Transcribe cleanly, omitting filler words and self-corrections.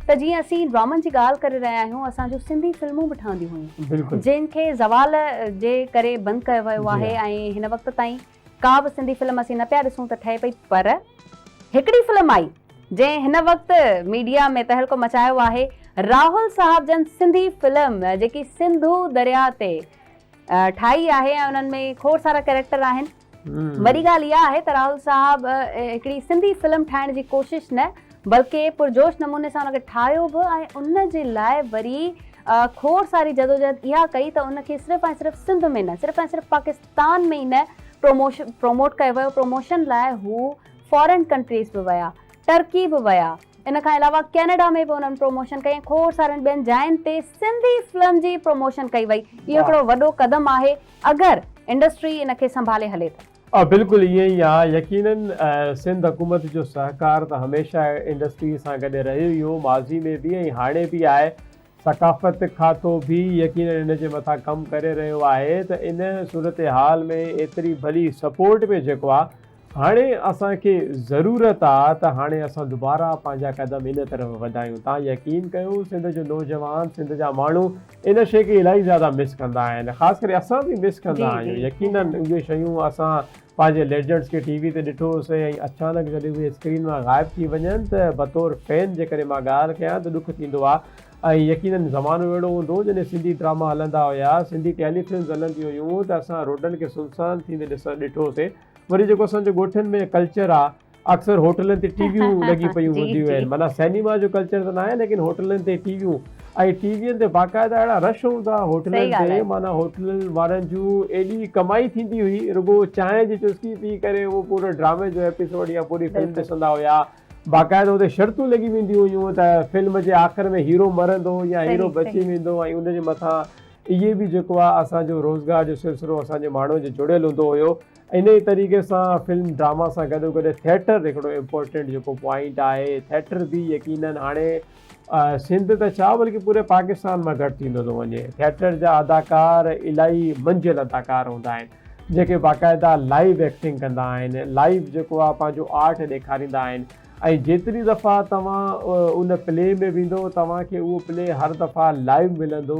ته جيئن اسين ڊرامن جي ڳالهه ڪري رهيا آهيون، اسان جون سنڌي فلمون به ٺهنديون هيون، بلڪل جن کي زوال جي ڪري بند ڪيو ويو جي آهي ها. ۽ هن وقت تائين ڪا به سنڌي فلم اسين نه پيا ڏسون ته ٺهي پئي، پر هڪڙي فلم آئي جنهن هن وقت ميڊيا ۾ تهلڪو مچايو آهي، راهول صاحب جن سنڌي فلم جيڪي سنڌو درياء تي ٺاهي آهي ۽ انهن ۾ کوڙ سارا ڪيريڪٽر آهن. وڏي ڳالهه اها آهي ته راهول صاحب هڪڙي سنڌي فلم ٺاهڻ جي ڪوشش نه بلڪه پرجوش نموني سان ان کي ٺاهيو به ۽ ان جي لاء وري کوڙ ساري جدوجهد اها ڪئي ته ان کي صرف ۽ صرف سنڌ ۾ نه، صرف ۽ صرف پاڪستان ۾ ئي نه پروموشن پروموٽ ڪيو ويو، پروموشن لاء هو فارين ڪنٽريز به ويا، ٽرڪي به ويا، ان کان علاوه ڪينيڊا ۾ به انهن پروموشن ڪئي ۽ کوڙ سارن ٻين جاين تي سنڌي فلم جي پروموشن ڪئي وئي. اهو هڪڙو وڏو قدم آهي اگر انڊسٽري ان کي سنڀالي هلي ته. بلڪل ائين ئي آ، يقينن سنڌ حڪومت جو سهڪار ته هميشه انڊسٽري سان گڏ رهيو ئي هو، ماضي ۾ به ۽ هاڻي به آهي، ثقافت کاتو به يقينن ان جي مٿان ڪم ڪري رهيو آهي ته ان صورتحال ۾ ايتري ڀلي سپورٽ ۾ جيڪو آ هاڻي اسان کي ضرورت آ ته هاڻي اسان دوباره پنهنجا قدم ان طرف وڌايون. تان يقين ڪيو سنڌ جو نوجوان سنڌ جا ماڻهو ان شي کي الاهي زياده مس ڪندا آهن خاص ڪري اسان به مس ڪندا آهيون يقينن اهي شيون اسان پنهنجي ليجنڊز کي ٽي وي تي ڏٺو سي ۽ اچانڪ جڏهن اهي اسڪرين مان غائب ٿي وڃن ته بطور فين جي ڪري مان ڳالهه ڪيان ته ڏک ٿيندو آ ۽ يقينن زمانو اهڙو هوندو هو جڏهن سنڌي ڊراما هلندا هيا سنڌي ٽيلي فلمز هلنديون هيون ته اسان روڊن کي سنسان ٿيندي ڏسڻ ڏٺو سي وري جيڪو اسان جو ڳوٺن ۾ ڪلچر آ اڪثر هوٽلن تي ٽي ويون لڳي پيون هونديون آهن معنيٰ سئنيما جو ڪلچر ته ناهي ليڪن هوٽلن تي ٽي ويون ۽ ٽي وين تي باقاعده اهڙا رش هوندا هوٽلن تي معنيٰ هوٽلن وارن جون ايڏي ڪمائي ٿيندي هئي رڳو چانهه جي چسڪي پي ڪري اهو پورو ڊرامي جو ايپيسوڊ يا پوري فلم ڏسندا هيا باقاعده اتي شرطون لڳي وينديون هيون ته فلم جي آخر ۾ هيرو مرندو يا هيرو بچي ويندو ۽ ان جي مٿان اهي به جيڪو آ اسان جو روزگار جو سلسلو اسان جي ماڻهن جو جڙيل هوندو هيو. انهي طريقي سان فلم ڊراما سان گڏو گڏ ٿيٽر هڪڙو امپورٽنٽ جيڪو پوائنٽ آهي ٿيٽر به يقينن هاڻي سنڌ ته ڇا بلڪه پوري پاڪستان مان گهٽ ٿيندو ٿو وڃي ٿيٽر جا اداڪار الاهي منجهيل اداڪار هوندا آهن جيڪي باقاعده لائيو ايڪٽنگ ڪندا آهن لائيو جيڪو آ پنهنجو آرٽ ڏيکاريندا آهن ۽ جيتري دفعا توهان ان پلي ۾ ويندو توهان کي اهو پلي هر دفعا لائيو ملندو.